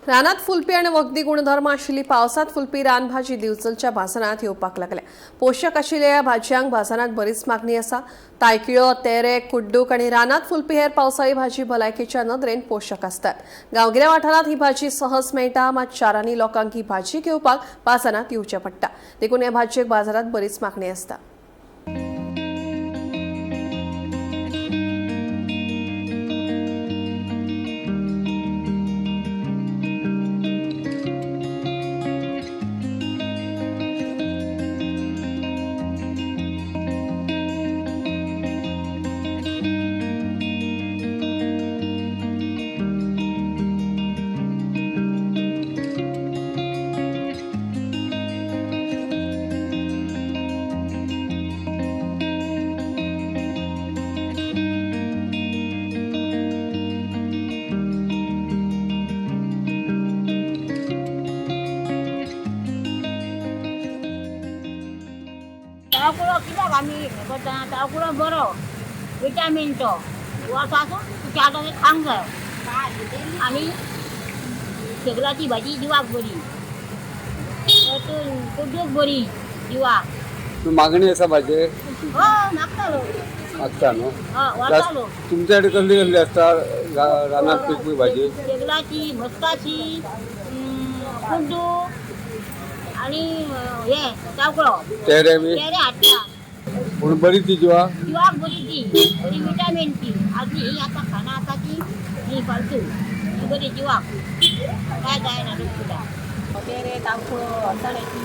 रानात फुलपी आनी वखदी गुणधर्म आशिल्ली पावसात फुलपी रानभाजी दिवचलच्या बाजारांत येवपाक लागल्या. पोशक आशिल्ल्या ह्या भाजयांक बाजारांत बरीच मागणी आसा. तायकिळो, तेरे, कुड्डूक आनी रानात फुलपी हेर पावसाळी भाजी भलायकेच्या नदरेन पोशक आसतात. गांवगिऱ्या वाठारांत ही भाजी सहज मेळटा, मात शारांनी लोकांक ही भाजी घेवपाक बाजारांत येवचें पडटा. देखून हे भाजयेक बाजारांत बरीच मागणी आसता. तावकुळो कित्याक आमी हें करता? तावकुळो बरो विटामीन तो वर्सासून चार तरी खावंक जाय. आनी शेगलाची भाजी जिवाक बरी, कुड्डूक बरी जिवाक. मागणी आसा भाजयेक? हय, मागता लोक. आसता न्हू? हय, व्हरता लोक. तुमच्या कडेन कसली कसली आसता रानात पिकपी भाजी? शेगलाची, म्हस्काची, कुड्डूक आनी हे तावकुळो. तेरे बी? तेरे हाडटा. पूण बरी ती जिवा? जिवाक बरी ती, बरी विटामीन ती. आजली ही आतां खाणां आतां ती ही फालतू, ही बरी जिवाक, काय जायना डॉक्टरा. तेरे, तावकुळो, हळसाण्याची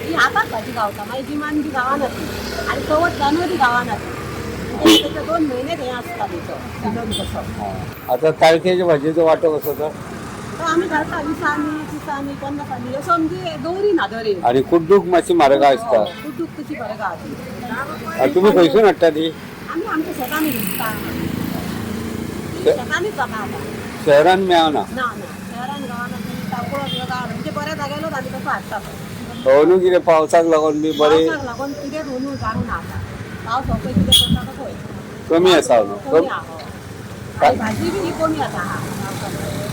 ही आतांच भाजी गावता. मागीर गिमान बी गावना ती आनी चवथ जानुवारी गावना ती. म्हणजे तेचे 2 म्हयने हें आसता तेचो सिजन कसो. आता ताळख्याच्या भाजयेचो वांटो कसो तो? तो आमी घालता 20आंनी, 30आंनी, 50आंनी असो, म्हणजे दवरिना दरेक. आनी कुड्डूक मातशी म्हारग आसता. कुड्डूक तशी म्हारग आहा ती. आनी तुमी खंयसून हाडटा ती? आमी आमच्या शेतांनी विकता. शेतांनीच जाता आतां. शहरान मेळना? ना ना, शहरान गावना ती. तावकुळो बिळो गावना, म्हणजे बऱ्या जाग्यालोच आमी तसो हाडटा तो. अंदू कितें पावसाक लागून बी बरें पावसाक लागून कितें रोनू जावं ना आतां. पावस हो पळय कितें करता तो पळय. कमी आसा अंदू. कमी आहा. आनी भाजी बी ही कमी आतां आहा पावसाक.